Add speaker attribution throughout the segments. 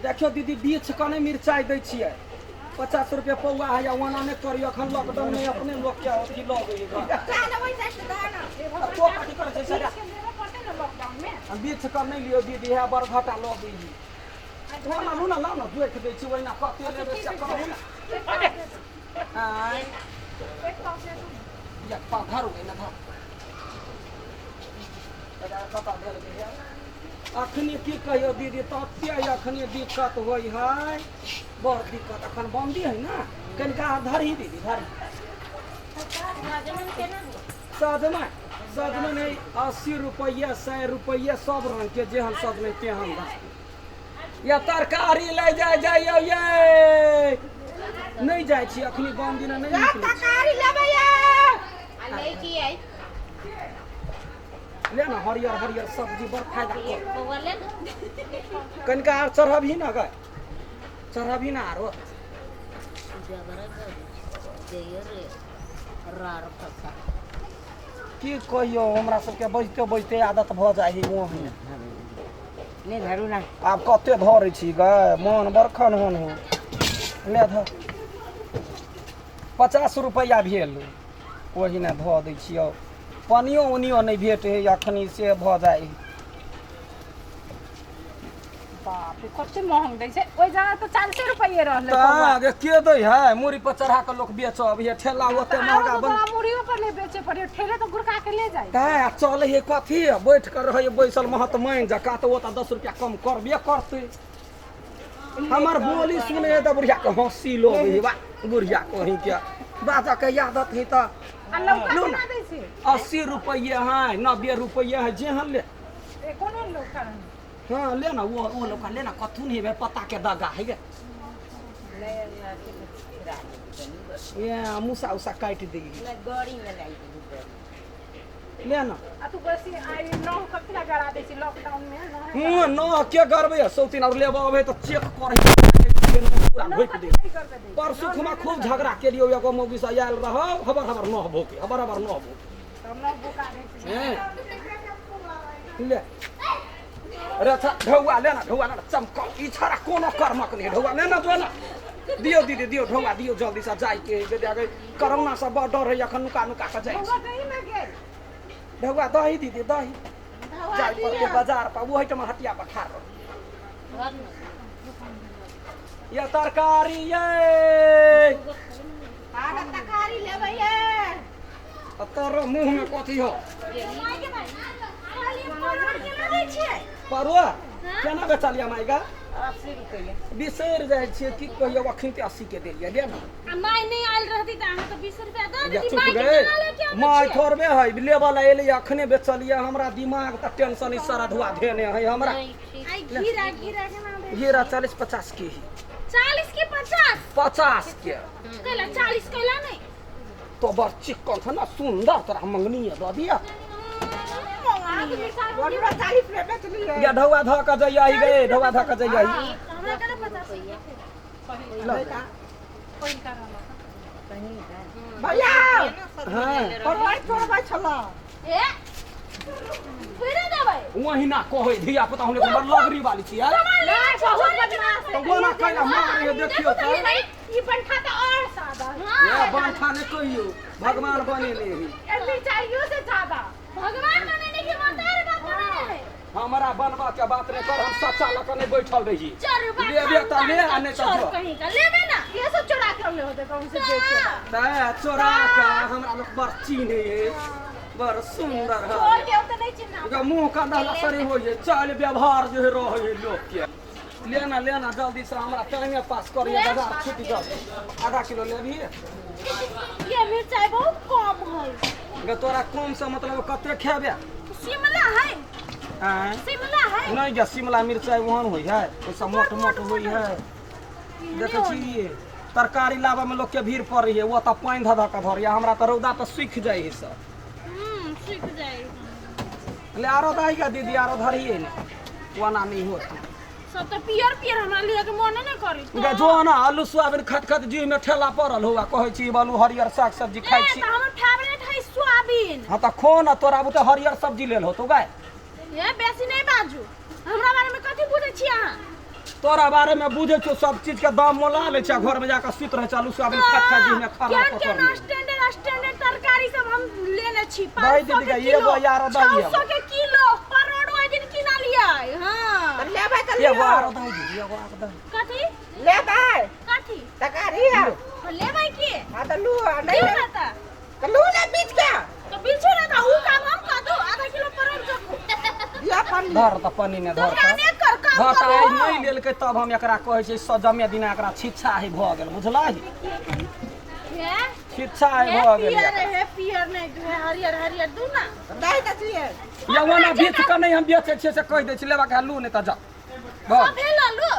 Speaker 1: देखियौ दीदी, बीछ कऽ नहि मिरचाइ दै छियै। 50 रुपये पौआ है, ओना नहि करियौ। अखन लॉकडाउन में अपने लोक के अथी लगै है घर। तो कथी करै छै सर? बीछ कऽ नहि लियौ दीदी, है बड़ घाटा लगै है। ओना लू ना, लाउ ना, जोखि दै छी ओहिना। कते लेबै से कहू ना। आँय या पा धरू, एना धर। कतऽ भेल गेलै? अखनी की कहियौ दीदी, तते अखनी दिक्कत होइ है, बड़ दिक्कत। अखन बन्दी है ना। कनिका धरही दीदी, धरही। सजमनि, सजमनि है 80 रुपैआ, 100 रुपैआ, सब रंगके, जेहन सजमनि तेहन दाम। या तरकारी लै जाय जाइयौ ये। नहि जाइ छी, अखनी बन्दी ने नहि निकलै छी।
Speaker 2: तरकारी लेबै ये।
Speaker 3: आ लै छियै।
Speaker 1: ले ना, हरियर हरियर सब्जी बड़ फायदा कर।
Speaker 3: बौआ, ले ने।
Speaker 1: कनिका आर चढ़बही ना गै, चढ़बही ना आरो।
Speaker 3: रार फसा।
Speaker 1: की कहियौ, हमरा सबके बजिते बजिते आदत भऽ जाइ है मुँहमे।
Speaker 2: नहि धरू ना।
Speaker 1: आब कते धरै छी गै, मन बरखन होन हो। ले धर, 50 रुपैआ भेल। ओहिना धऽ दै छियौ। पानियो उनियो नहि भेट है अखनी, से भऽ जाइ है।
Speaker 4: बाप रे, कते महंग दै छै! ओहि जगह तऽ 40 रुपैए रहलै पौआ।
Speaker 1: तऽ के दै है? मुड़ी पर चढ़ा कऽ लोक बेचब हे ठेला ओते
Speaker 4: तऽ आब
Speaker 1: महगा
Speaker 4: तऽ
Speaker 1: बन
Speaker 4: तोरा मुड़ियो पर नहि बेचे पड़ियो, ठेले तऽ गुड़का के ले जाइ।
Speaker 1: तैं चलै है कथी, बैठ कऽ रहै बैसल महतमैन जकाँ, तऽ ओतऽ 10 रुपया कम करबे करतै। हमर बोली सुने है तऽ बुढ़िया के हँसी लगै है। वाह, बुढ़िया कहीं के बाजऽ के आदत है तऽ।
Speaker 4: आ लौका
Speaker 1: लो ना।
Speaker 4: केना दै छै?
Speaker 1: 80 रुपैए है, 90 रुपैए है, जेहन ले।
Speaker 4: ए, कोनो लौका नहीं।
Speaker 1: हाँ, ले ना, वो लौका ले ना। कथू नहीं है, पत्ता के दगा है गे। ये मूसा उसा काटि दी।
Speaker 3: गड़ी में लागि गेली।
Speaker 1: ले ना।
Speaker 4: आ तू बसी आई नौ कथी ला गड़ा दै छी लॉकडाउन में नौ?
Speaker 1: हुँ, न के करबै सौतीन और लेबऽ अबै तऽ चेक करै पूरा
Speaker 4: नौ
Speaker 1: भोकि
Speaker 4: कथी
Speaker 1: दे।
Speaker 4: ला करबे दै?
Speaker 1: परसू खुमा खूब झगड़ा केलियौ, एगो मौगी से आयल रहौ, हबर हबर नह भोके, हबर हबर नह भोके।
Speaker 4: तब नौ बोका दै छी।
Speaker 1: हैं। ले रे अच्छा, ढौआ ले ना, ढौआ ले ना। चमकल ई छड़ा कोनो कर्मक नहीं। ढौआ ले ना, जो ना दियौ दीदी, दियौ ढौआ, दियौ जल्दी से। जाय के है दे, कोरोना से बड़ डर है, अखन नुका नुका के जाइ छी।
Speaker 4: बौआ, दही में गेल।
Speaker 1: ढौआ दही दीदी, दही। जाय पड़तै बाजार पर, ओहिठाम हटिया पर ठाढ़ रह। ये तरकारी ये।
Speaker 2: आर तरकारी लेबै ये।
Speaker 1: आ तोरो मुँह में कथी हो? परुआ केना बेचलियै माय गा?
Speaker 2: 80 रुपैआ।
Speaker 1: बिसरि जाइ छियै, की कहियौ। अखन ते 80 के देलियै, ले ना।
Speaker 5: आ माय नहि आयल रहती तऽ अहाँ तऽ 20 रुपया दऽ
Speaker 1: या
Speaker 5: देती।
Speaker 1: चुप
Speaker 5: माय के
Speaker 1: गए
Speaker 5: केना लेके आबै
Speaker 1: माय
Speaker 5: छियै?
Speaker 1: थोड़बे है, लेबऽ लए एलै, अखने बेचलियै। हमरा दिमाग तऽ टेंशन ई सरधुआ धेने है हमरा।
Speaker 5: आई घीरा, घीरा केना दै?
Speaker 1: घेरा 40 50 के ही।
Speaker 5: 40 के 50?
Speaker 1: 50 के।
Speaker 5: कैला 40 कैला नहि?
Speaker 1: तो बड़ चिक्कन छ ना, सुंदर, तोरा मंगनी दऽ दिया।
Speaker 2: बड़ुआ 40 रुपया बेचलियै।
Speaker 1: या ढौआ धऽ कऽ जइया गे, ढौआ धऽ कऽ जइया।
Speaker 5: हमरा केना 50 रुपया?
Speaker 4: पहिलका रहल।
Speaker 2: भैया।
Speaker 1: हाँ।
Speaker 2: परुआ तोड़बै छलऽ।
Speaker 5: ए, फिरे देबै।
Speaker 1: वहिना कहै धिया पुता, हम बड़ लगरी वाली छियै।
Speaker 5: नहीं, बहुत बदमाश
Speaker 1: तऽ ओना कैला मारे, देखियौ तऽ।
Speaker 4: ई बंठा तऽ और सादा।
Speaker 1: ए, बंठा नहि कहियौ, भगवान बनेने है।
Speaker 4: ए, मिरचाइयो से ज्यादा।
Speaker 5: भगवान बनेने कि मतार बाप बनेने है?
Speaker 1: हमरा बनबा के बात नहि कर, हम सच्चा लऽ कऽ नहि बैठल रही।
Speaker 5: चोर।
Speaker 1: लेबे तऽ ले, आ नहि तऽ
Speaker 5: चोर
Speaker 1: जो।
Speaker 5: कहीं का, लेबे ना।
Speaker 4: ये सब चोरा के ले होते कहूं से बेचे।
Speaker 1: तऽ चोरा कऽ हमरा लोक बड़ चिन्है है, बड़ सुंदर है।
Speaker 5: चोर के ओते नहीं चिन्ह।
Speaker 1: एकर मुँह कान लसरी होइ है, चाल व्यवहार जे है रहै है लोक के। लेना, लेना जल्दी से, हमरा टाइमे पास करिए, बाजार छूट जाओ। आधा किलो लेबही?
Speaker 5: ये मिरचाई बहुत कम है।
Speaker 1: गे, तोरा कम से मतलब, कते खेबे?
Speaker 5: शिमला है?
Speaker 1: आँय?
Speaker 5: शिमला है?
Speaker 1: नहि गे, शिमला मिरचाई ओहन होइ है, ओहिसँ मोट मोट होइ है। देखै छी, तरकारी लाबऽ मे लोक के भीड़ पड़ै है, ओ तऽ पानि धऽ धऽ कऽ धरैया, हमरा तऽ रौदा तऽ सुखि जाइ है सब।
Speaker 5: सूख जाए।
Speaker 1: ले आरो दही गे दीदी, आरो धरिए ने, ओना नहि होत।
Speaker 5: सब तऽ पियर पियर, हमरा लिए के मोने नहीं करी।
Speaker 1: गे जो ना, आलू सोयाबीन खत खत जीह में ठेला पड़ल हुआ, कहै छी बालू हरियर साग सब्जी खाइ
Speaker 5: ए
Speaker 1: छी।
Speaker 5: तऽ हमर फेवरेट है सोयाबीन।
Speaker 1: हाँ तऽ खो ना, तोरा बुते हरियर सब्जी लेल होतो गाय।
Speaker 5: ए, बेसी नहीं बाजू, हमरा बारे में कथी बुझै छी अहाँ?
Speaker 1: तोरा बारे में बुझे छौ सब चीज के दाम मोला ले छै घर में जाके सुत रहे चालू सोयाबीन खा खा जी में खाना
Speaker 5: केहन
Speaker 1: पकड़
Speaker 5: केहन
Speaker 1: ले।
Speaker 5: स्टैंडर्ड स्टैंडर्ड तरकारी सब हम लेने छी
Speaker 1: दही
Speaker 5: 500
Speaker 1: दीदी
Speaker 5: के
Speaker 1: के
Speaker 5: किलो
Speaker 1: एगो यार दही
Speaker 5: 600 के किलो परोड़ ओहि दिन किना लिया हां
Speaker 2: तऽ लेबै तऽ
Speaker 1: एगो
Speaker 2: लियौ
Speaker 1: आरो दही दीदी एगो आरो दही
Speaker 5: कथी
Speaker 2: लेबै
Speaker 5: कथी
Speaker 2: तरकारी है
Speaker 5: लेबै के
Speaker 2: हाँ तऽ लू आ नहीं
Speaker 5: दियौ
Speaker 2: लेबै
Speaker 5: ना तऽ
Speaker 2: तऽ लू ने बीच के
Speaker 5: तो बिछो ना तऽ ऊ काम हम कर दू आधा किलो परोड़ चखू
Speaker 2: दिअ पन्नी
Speaker 1: धर तऽ पन्नी ने धर तऽ
Speaker 5: दुकाने कर काम
Speaker 1: धर तऽ आइ
Speaker 5: करू
Speaker 1: नहि लेलकै तब हम एकरा कहै छै सजमे दिना एकरा छिच्छा ही भऽ गेल बुझलही
Speaker 5: हे
Speaker 1: छिच्छा ही
Speaker 5: हे
Speaker 1: भऽ गेल
Speaker 5: पियर
Speaker 1: एकरा।
Speaker 5: हे पियर नहि दू हे हरियर हरियर दू ना
Speaker 2: दही तऽ छियै
Speaker 1: या ओना बेच कऽ नहि हम बेचै छियै से कहि दै छी लेबाक है लू नहि तऽ जा भऽ
Speaker 5: सब हे ललू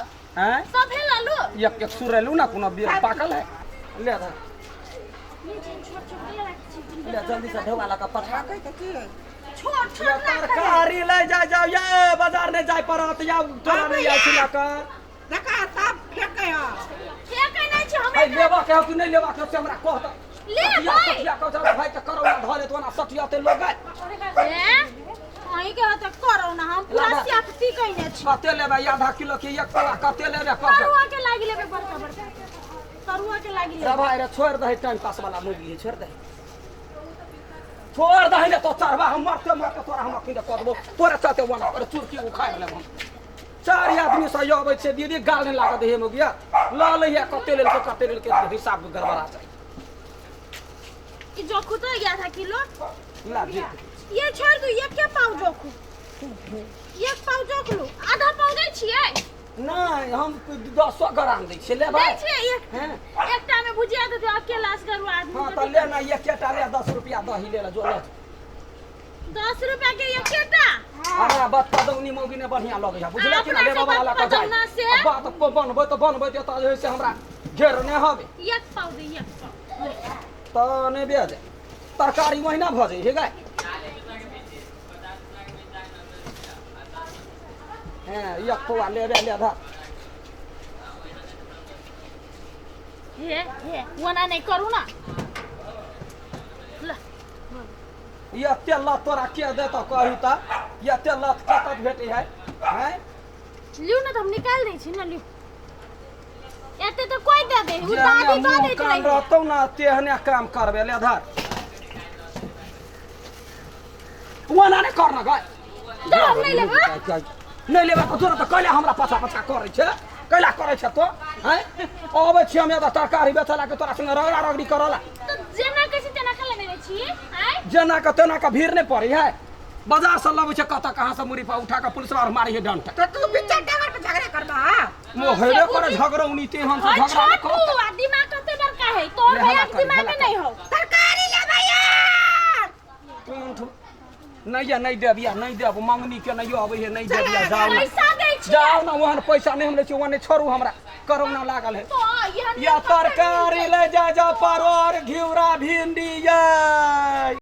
Speaker 1: आँय
Speaker 5: सब हे ललू
Speaker 1: एक एक सुरेलू ना कोनो बेर पाकल है ले धर ले जल्दी से ढोआ लऽ कऽ पठा
Speaker 2: कहै तऽ छियै
Speaker 5: छोट छोट
Speaker 1: या
Speaker 5: राखल है।
Speaker 1: तरकारी ले जाय जाओ ये बाजार नहीं जाय पड़त या तोरा नहीं जाइ छी लऽ कऽ
Speaker 2: देखा सब फेकै है
Speaker 5: फेकै नहि छै हम
Speaker 1: ऐ लेबा के हौ कि नहीं लेबा के हौ से हमरा कह तऽ
Speaker 5: लेबै।
Speaker 1: सटिया कह जाओ भाई के करोना धऽ लेत ओना सटियाते लोग गए
Speaker 5: हे अहीं के होते करो ना हम पूरा
Speaker 1: लाबा।
Speaker 5: स्यापती कइने छी
Speaker 1: कते लेबै आधा किलो के एक पौआ कते लेबै कह दे।
Speaker 5: तरुआ के लागि लेबै बड़का बड़का तरुआ के लागि लेबै
Speaker 1: रे भाई रे छोड़ दही टाइम पास वाला मूवी है छोड़ दही छोड़ दही ने तो चढ़बा हम मरते मरते तोरा हम अखन कऽ देबो तोरा चलते वाला पर चुरकी उखाड़ि लेब हम चारि आदमी से अबै छै दीदी गाल नहि लागत हे मोगिया लऽ लैया कते लेलकै कते लेलकै हिसाब गड़बड़ा छै
Speaker 5: ई जोखू तो आधा किलो
Speaker 1: ला जी
Speaker 5: ये छोड़ दू ये के पाव जोखू एक पाव जोख लू आधा पाव दै छियै
Speaker 1: नहि हम 10 ग्राम दै छियै लेबै
Speaker 5: दै छियै एक
Speaker 1: हैं
Speaker 5: एकटा में भुजिया दे दियौ अकेला असगर आदमी
Speaker 1: हाँ तऽ ले ना एकेटा ले 10 रुपया दही ले ले जो ले
Speaker 5: 10 रुपया के एकेटा
Speaker 1: हमरा बतपदौनी मौगी ने बढ़िया लगै है बुझले कि ना
Speaker 5: अपना
Speaker 1: लेबा
Speaker 5: से
Speaker 1: वाला लऽ कऽ
Speaker 5: बतपदौना से?
Speaker 1: जाइ बात बनबै तऽ बनबै तऽ जे से हमरा घेर नहि हवे
Speaker 5: एक पाव दे एक पाव
Speaker 1: तऽ नहि बेज तरकारी ओहिना भऽ जाइ हे गाय हैं एक पौआ लेबे ले धर
Speaker 5: हे हे ओना नहि करू ना ल
Speaker 1: एते लत तोरा के देतौ कहू तऽ एते लत कतऽ भेटै है हैं
Speaker 5: लिउ ने तऽ हम निकालि दै छी ने लिउ एते तऽ कोइ दे दे उ
Speaker 1: जेहने
Speaker 5: दादी दऽ
Speaker 1: मुँह
Speaker 5: दैत
Speaker 1: कान
Speaker 5: रही
Speaker 1: रहतौ ने तेहने काम करबे ले धर ओना नहि कर ना गाय
Speaker 5: दे हम नहि लेबै
Speaker 1: नहि लेबै तऽ तोरा तऽ कैला हमरा पाछा पाछा करै छै कैला करै छै तो हैं अबै छी हम एतऽ तरकारी बेचऽ ला के तोरा संगे रगड़ा रगड़ी करऽ ला
Speaker 5: तऽ जेना कहै छी तेना कऽ लेने छी आँय
Speaker 1: जेना के तेना के भीड़ नहि पड़ै है बाजार से लबै छै कतऽ कहाँ से मुड़ी पर उठा के पुलिस और मारी है डंटा
Speaker 2: तऽ तू बिच्चा टावर पे झगड़ा करबा
Speaker 1: मो हेबे करे झगड़ौनी ते हम से
Speaker 5: ओइ
Speaker 1: झगड़ा नहि
Speaker 5: छोटू
Speaker 1: करतै।
Speaker 5: आ दिमाग कते बड़का है तोर
Speaker 1: ले हल्ला
Speaker 5: भैया के
Speaker 1: करी,
Speaker 5: दिमाग
Speaker 1: हल्ला
Speaker 5: में नहीं हो
Speaker 2: तरकारी लेबै यार
Speaker 1: कोन थो नहीं या नहीं देब या नहीं देब मंगनी के नहीं अबै है नहीं देब या जाओ ना
Speaker 5: पैसा दै छी
Speaker 1: जाओ ना वहन पैसा नहीं हम लै छी वहन छोड़ू हमरा कोरोना लागल है
Speaker 5: तो यहन
Speaker 1: या तरकारी ले जा जा परोर घिउरा भिंडी ये